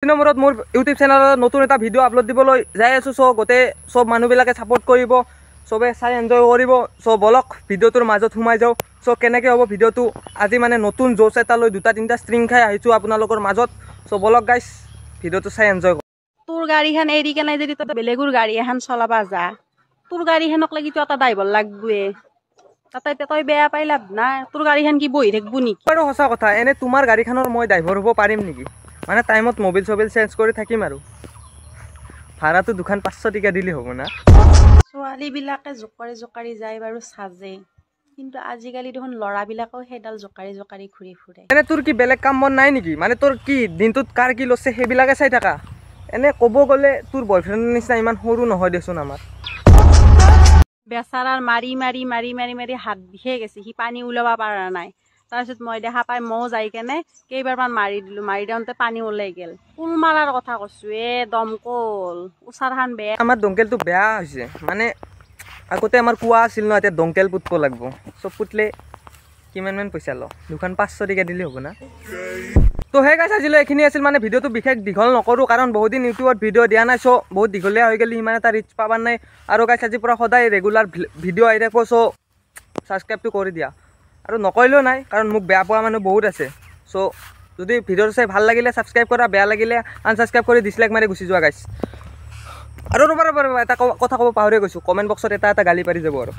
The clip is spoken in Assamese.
দিনৰ মূৰত মোৰ ইউটিউব চেনেলত নতুন এটা ভিডিঅ' আপলোড দিবলৈ যাই আছোঁ। চ' গোটেই চব মানুহবিলাকে ছাপোৰ্ট কৰিব, চবে চাই এনজয় কৰিব। চ' বলক ভিডিঅ'টোৰ মাজত সোমাই যাওঁ। চ' কেনেকৈ হ'ব ভিডিঅ'টো, আজি মানে নতুন জোচ এটা লৈ দুটা তিনিটা ষ্ট্ৰিং খাই আহিছোঁ আপোনালোকৰ মাজত। চ' বলক গাইছ, ভিডিঅ'টো চাই এনজয় কৰক। তোৰ গাড়ীখন এৰি কেনে যদি তই বেলেগৰ গাড়ী এখন চলাবা যা, তোৰ গাড়ীখনক লাগি তো এটা ড্ৰাইভাৰ লাগবয়ে। তাতে তই বেয়া পাই লাভ নাই। তোৰ গাড়ীখন কি বহি থাকিব নেকি? বাৰু সঁচা কথা, এনে তোমাৰ গাড়ীখনৰ মই ড্ৰাইভাৰ হ'ব পাৰিম নেকি? মানে টাইমত মবিল চবিল চেঞ্জ কৰি থাকিম আৰু ভাড়াটো দুখন 500 টকা দিলে হ'ব না? ছোৱালীবিলাকে জোকাৰি জোকাৰি যায় বাৰু সাজে, কিন্তু আজিকালি দেখোন ল'ৰাবিলাকেও সেইডাল জোকাৰি জোকাৰি ঘূৰি ফুৰে। এনে তোৰ কি বেলেগ কাম বন নাই নেকি? মানে তোৰ কি দিনটোত কাৰ কি লৈছে সেইবিলাকে চাই থাকা? এনে ক'ব গ'লে তোৰ বয়ফ্ৰেণ্ডৰ নিচিনা ইমান সৰু নহয় দেচোন আমাৰ। বেচাৰাৰ মাৰি মাৰি মাৰি মাৰি মাৰি হাত বিষে গৈছে, সি পানী ওলাব পৰা নাই। তাৰপিছত মই দেখা পাই ময়ো যাই কেনে কেইবাৰমান মাৰি দিলোঁ, মাৰি দিওঁতে পানী ওলাই গ'ল। কুল মাৰাৰ কথা কৈছোঁ, এ দমকল উচাৰখান বেয়া। আমাৰ দমকলটো বেয়া হৈছে, মানে আগতে আমাৰ কুঁৱা আছিল ন, এতিয়া দমকল পুতব লাগিব। চব পুতলে কিমানমান পইচা লওঁ? দুখন 500 টকা দিলে হ'ব না? তো সেই গাইছ, আজিলৈ এইখিনি আছিল। মানে ভিডিঅ'টো বিশেষ দীঘল নকৰোঁ, কাৰণ বহুত দিন ইউটিউবত ভিডিঅ' দিয়া নাই। চ' বহুত দীঘলীয়া হৈ গ'লে সিমান এটা ৰিচ পাবা নাই। আৰু গাইছ, আজিৰ পৰা সদায় ৰেগুলাৰ ভিডিঅ' আহি থাকিব। চ' ছাবস্ক্ৰাইবটো কৰি দিয়া, আৰু নকৰিলেও নাই, কাৰণ মোক বেয়া পোৱা মানুহ বহুত আছে। চ' যদি ভিডিঅ'টো চাই ভাল লাগিলে ছাবস্ক্ৰাইব কৰা, বেয়া লাগিলে আনছাবস্ক্ৰাইব কৰি ডিছলাইক মাৰি গুচি যোৱা গাইছ। আৰু ৰ'বা ৰ'বা ৰ'বা, এটা কথা ক'ব পাহৰি গৈছোঁ, কমেণ্ট বক্সত এটা এটা গালি পাৰি যাব আৰু।